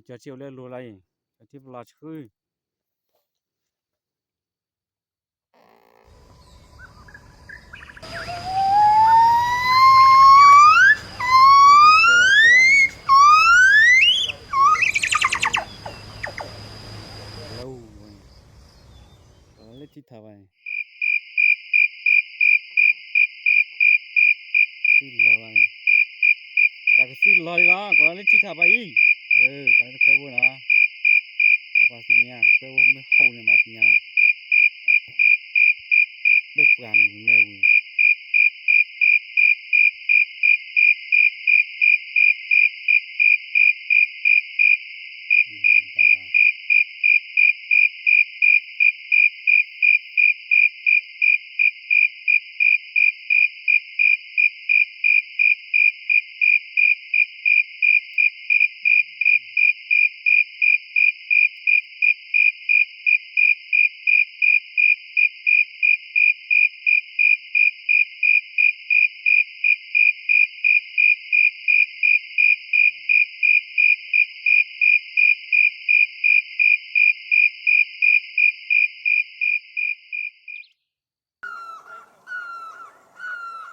ကၠီထံအိၣ်လၢအလိၤလီၤအံၤ, ကၠီထံပလီၤဆှု လၢထံထၣ်ဘၣ်န့ၣ် သုလီၤဘၣ်န့ၣ်, တၢ်ကသုလီၤဒံးလီၤ, ကွၢ်လီၤလၢထံထၣ်ဘၣ်အံၤ, ကွၢ်လၢတခွဲဘိနီၤ, ကွၢ်ကွၢ်သုမ့ၢ်ဧါ, တခွဲဘိမ့ၢ်ဟိၣ်န့ၣ်မးတသ့ၣ်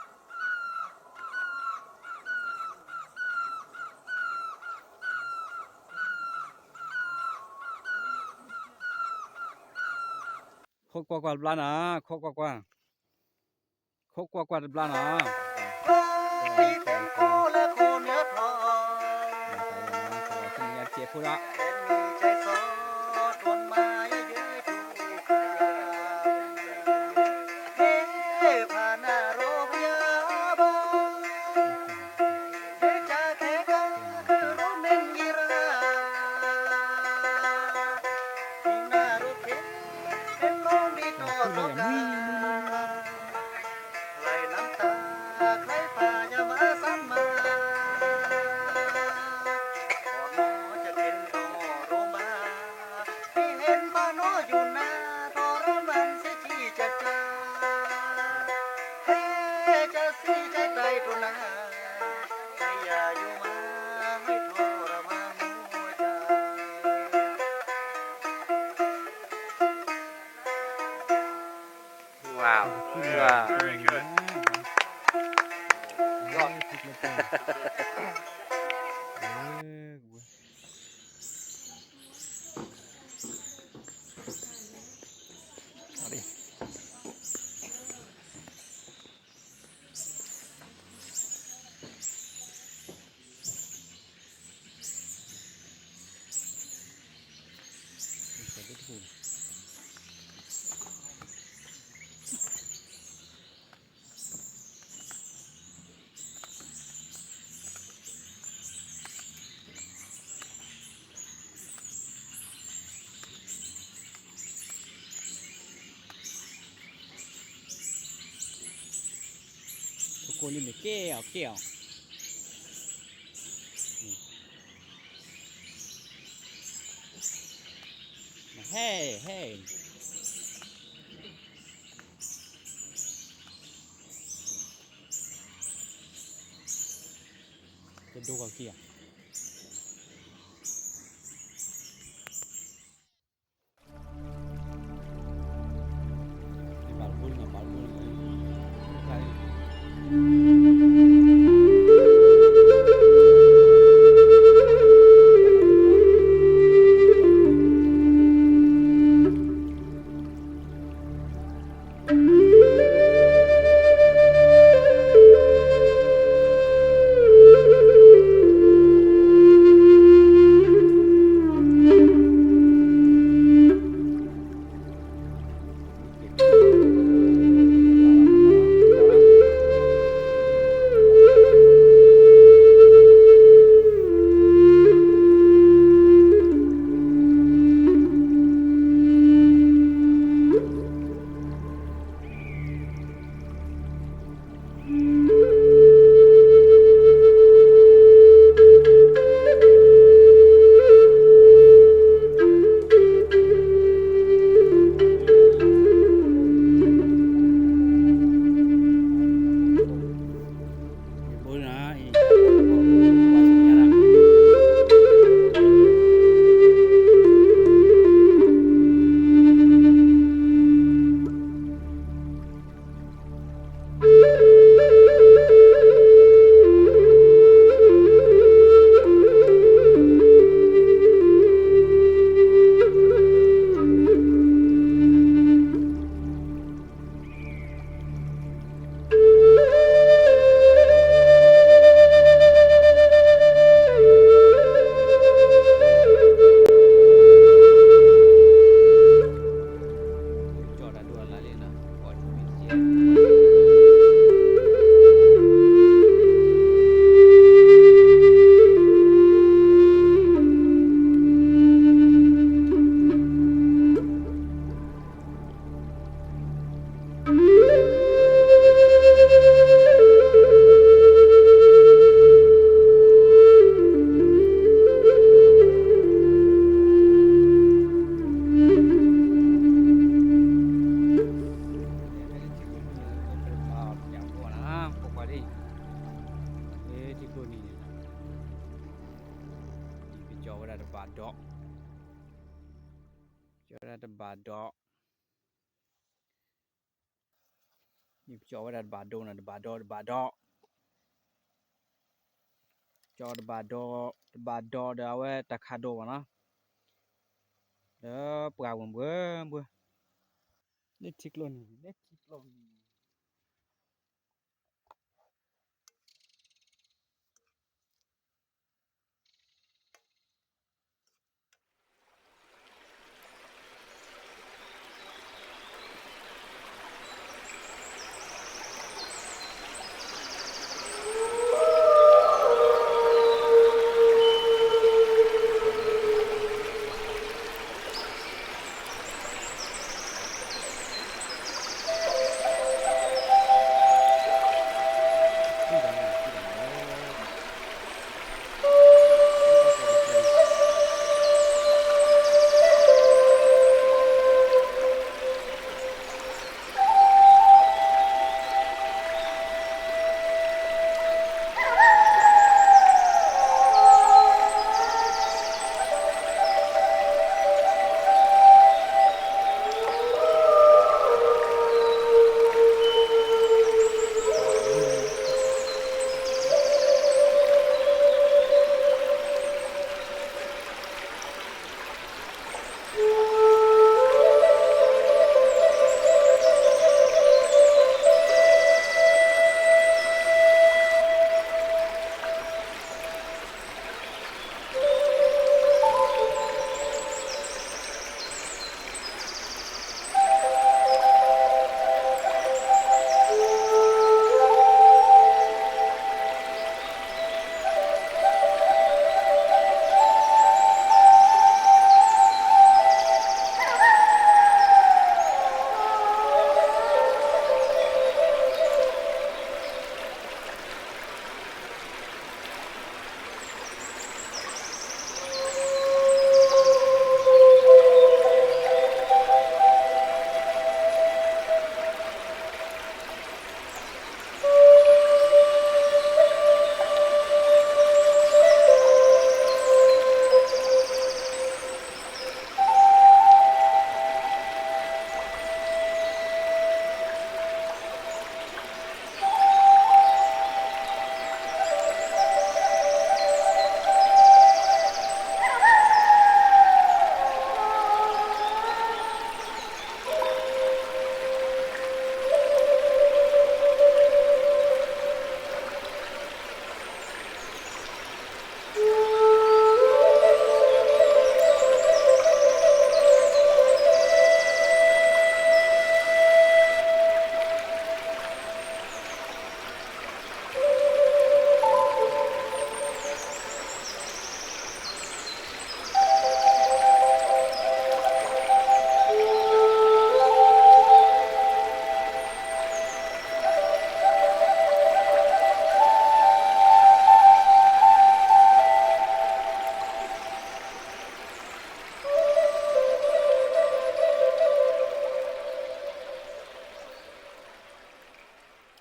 ညါနီၤ, ဘၣ်ပှၢ်မုၢ်ကမဲဝံၤ ခိးကွၢ်ကွၢ်တဘျီနီၤ, ခိးကွၢ်ကွၢ်, ခိးကွၢ်ကွၢ်တဘျီနီၤ, Wow. Wow. Very good. Thú cô li mẹ kê ỏ kê ỏ. Hey, hey. Cái đùa kìa. ထံကျိနံၤန့ၣ် ပကၠီဝဲဒၣ်တဘးဒီး, ကၠီဝဲဒၣ်တဘးဒီး, ယကၠီဝဲဒၣ်တဘးဒိနီၤ, တဘးဒီ, တဘးဒီ, ကၠီတဘးဒီ, တဘးဒီဒီးအဝဲတၢ်ခးဒိဘၣ်နီၤ, ဒီးပှၤဝဲၢ်ဘှဲဘှဲ, လၢထံကျိနံၤ, လၢထံကျိနံၤ.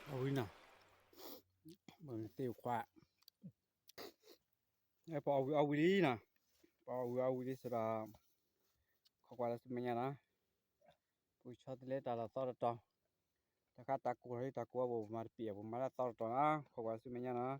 အဝံၤနီၤ, ပသ့ၣ်ခွါ, ပအီၣ်ဝံၤအီဝံၤလံနီၤ, ပအီၣ်ဝံၤအီဝံၤလံစ့ၢ်ဒီး, ခိးကွၢ်လၢဆူမဲာ်ညါနီၤ, ပကဆီတလဲတၢ်လီၢ်သီတတီၤ, တခါတၢ်ကိၢ်လီၤလံ တၢ်ကိၢ်အဘိ ပမၤတပံၤ ပမၤလၢသီတတီၤနီၤ, ခိးကွၢ်လၢဆူမဲာ်ညါနီၤ. အဝဲ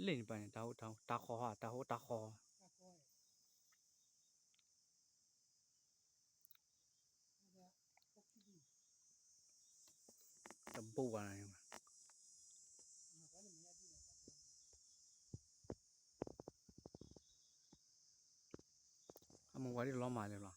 လ့ၣ်န့ၣ်ပှၤန့ၣ် တၢ်ဟိတၢ်ဃီဧါ, တၢ်ဟိတၢ်ဃီ, တဘိဝဲန့ၣ်, အမိၢ်ဝၤဒ်လီၤမးလၢၤလီၤ.